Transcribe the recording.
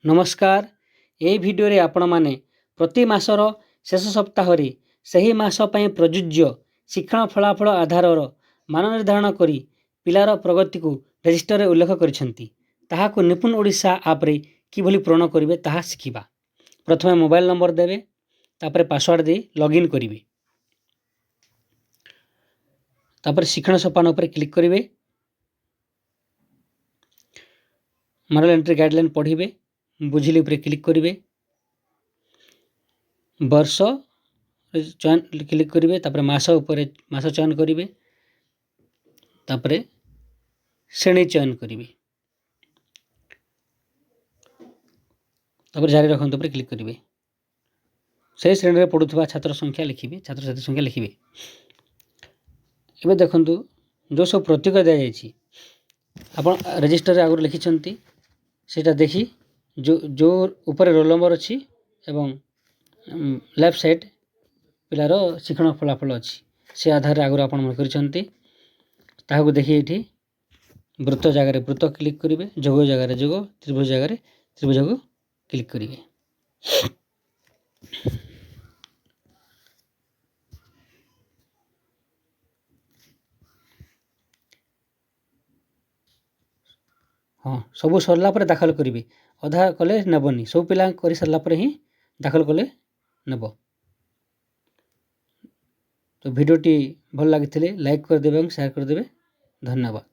ନମସ୍କାର। ଏହି ଭିଡ଼ିଓରେ ଆପଣମାନେ ପ୍ରତି ମାସର ଶେଷ ସପ୍ତାହରେ ସେହି ମାସ ପାଇଁ ପ୍ରଯୁଜ୍ୟ ଶିକ୍ଷଣ ଫଳାଫଳ ଆଧାରର ମାନ ନିର୍ଦ୍ଧାରଣ କରି ପିଲାର ପ୍ରଗତିକୁ ରେଜିଷ୍ଟରରେ ଉଲ୍ଲେଖ କରିଛନ୍ତି, ତାହାକୁ ନିପୁଣ ଓଡ଼ିଶା ଆପ୍ରେ କିଭଳି ପୂରଣ କରିବେ ତାହା ଶିଖିବା। ପ୍ରଥମେ ମୋବାଇଲ୍ ନମ୍ବର ଦେବେ, ତାପରେ ପାସୱାର୍ଡ଼ ଦେଇ ଲଗ୍ଇନ୍ କରିବେ। ତାପରେ ଶିକ୍ଷଣ ସୋପାନ ଉପରେ କ୍ଲିକ୍ କରିବେ, ମଡେଲ୍ ଏଣ୍ଟ୍ରି ଗାଇଡ଼ଲାଇନ୍ ପଢ଼ିବେ, ବୁଝିଲି ଉପରେ କ୍ଲିକ୍ କରିବେ, ବର୍ଷ ଚୟନ କ୍ଲିକ୍ କରିବେ, ତାପରେ ମାସ ଉପରେ ମାସ ଚୟନ କରିବେ, ତାପରେ ଶ୍ରେଣୀ ଚୟନ କରିବେ, ତାପରେ ଜାରି ରଖନ୍ତୁ ଉପରେ କ୍ଲିକ୍ କରିବେ। ସେହି ଶ୍ରେଣୀରେ ପଢ଼ୁଥିବା ଛାତ୍ର ସଂଖ୍ୟା ଲେଖିବେ, ଛାତ୍ରଛାତ୍ରୀ ସଂଖ୍ୟା ଲେଖିବେ। ଏବେ ଦେଖନ୍ତୁ ଯେଉଁ ସବୁ ପ୍ରତୀକ ଦିଆଯାଇଛି ଆପଣ ରେଜିଷ୍ଟରରେ ଆଗରୁ ଲେଖିଛନ୍ତି, ସେଇଟା ଦେଖି ଯେଉଁ ଉପରେ ରୋଲ୍ ନମ୍ବର ଅଛି ଏବଂ ଲେଫ୍ଟ ସାଇଡ଼୍ ପିଲାର ଶିକ୍ଷଣ ଫଳାଫଳ ଅଛି, ସେ ଆଧାରରେ ଆଗରୁ ଆପଣ କରିଛନ୍ତି, ତାହାକୁ ଦେଖି ଏଇଠି ବୃତ୍ତ ଜାଗାରେ ବୃତ୍ତ କ୍ଲିକ୍ କରିବେ, ଯୋଗ ଜାଗାରେ ଯୋଗ, ତ୍ରିଭୁଜ ଜାଗାରେ ତ୍ରିଭୁଜକୁ କ୍ଲିକ୍ କରିବେ। ହଁ, ସବୁ ସରିଲା ପରେ ଦାଖଲ କରିବେ, ଅଧା କଲେ ନେବନି, ସବୁ ପିଲା କରିସାରିଲା ପରେ ହିଁ ଦାଖଲ କଲେ ନେବ। ତ ଭିଡ଼ିଓଟି ଭଲ ଲାଗିଥିଲେ ଲାଇକ୍ କରିଦେବେ ଏବଂ ସେୟାର କରିଦେବେ। ଧନ୍ୟବାଦ।